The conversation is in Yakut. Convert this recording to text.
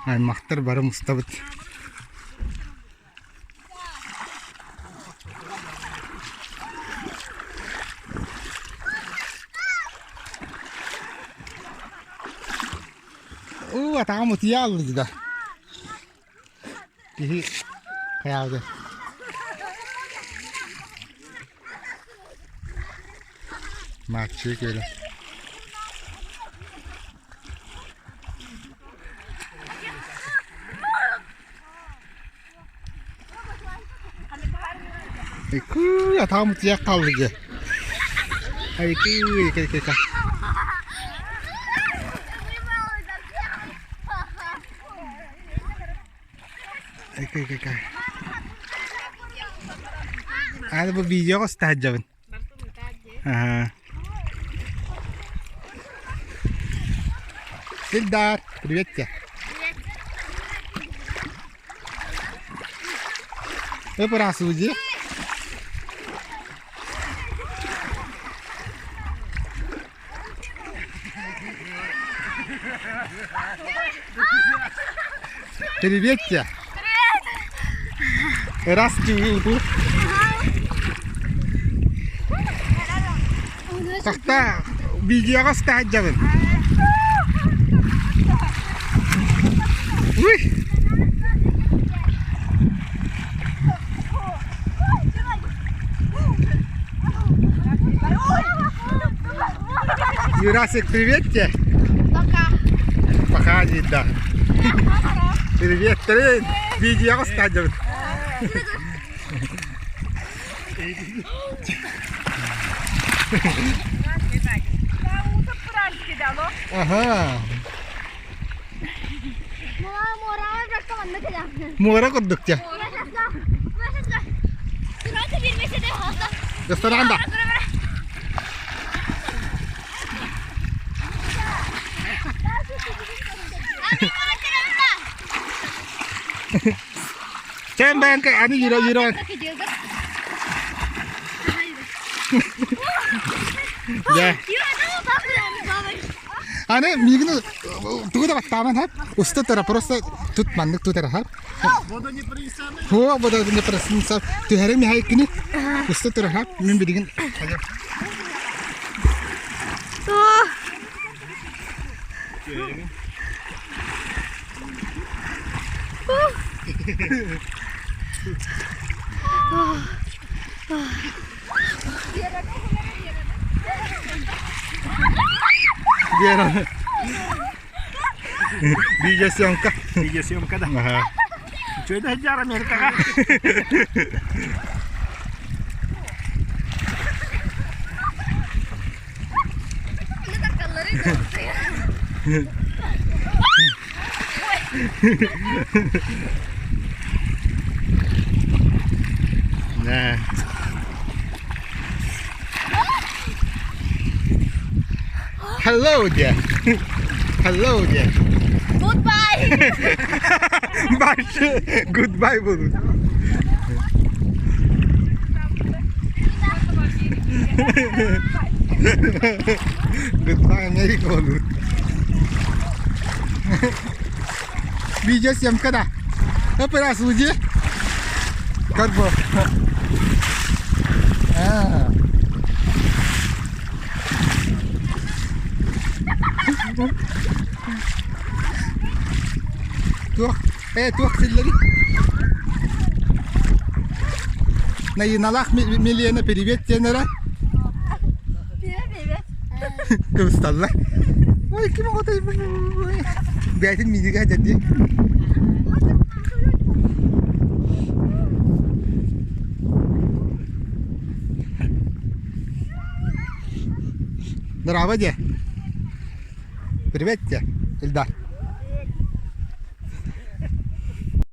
Аймахтар бары мустабыт. Уу, атаҕым утуйа аллыгы да. Киһи хайаабыта. Мааччыы күөлэ. Иккүү, атаҕым утуйа хаалла дьэ. Айкыы, кэ-кэ-кэ. Кэ-кэ-кэ. Аны бу видеоҕа устаһадьабын. Аха. Ильдар, привет тебе. Ыпыраас дии. Привет тебе. Привет. Раз ты Тахта видеоҕа устаһадьабын. Уй! Юрасик, привет тебе. Пока. Пока, да. Привет, привет. Видеоҕа устаһадьабын. Аха. Муора курдук дьэ. Ресторан да. Чээн бэйэҥ аны юра юра. Дьэ. Аны миигин тугу да баттааман хап. Уста тура просто тут маннык тутара хап. О, вода не принесена. Түһэрим михайкини. Уста тура хап. Мин билигин. Вера. Видеосъемка. Видеосъемка да. Ага. Үчүгэй да Америкаҕа. Nè. Hello there. Hello there. Goodbye. Bye. Goodbye বলুন। Goodbye America বলুন। Видеосъемка да. Операцию Как бы. А. Туох, э, туох силлэри? Найыналаах Милена привет диэн эрэ. Привет, привет. Кыбысталлар. Ой, ким оҕото бэйэтин миинигэ дьэдди. Здорово, де. Привет тебе, Ильдар.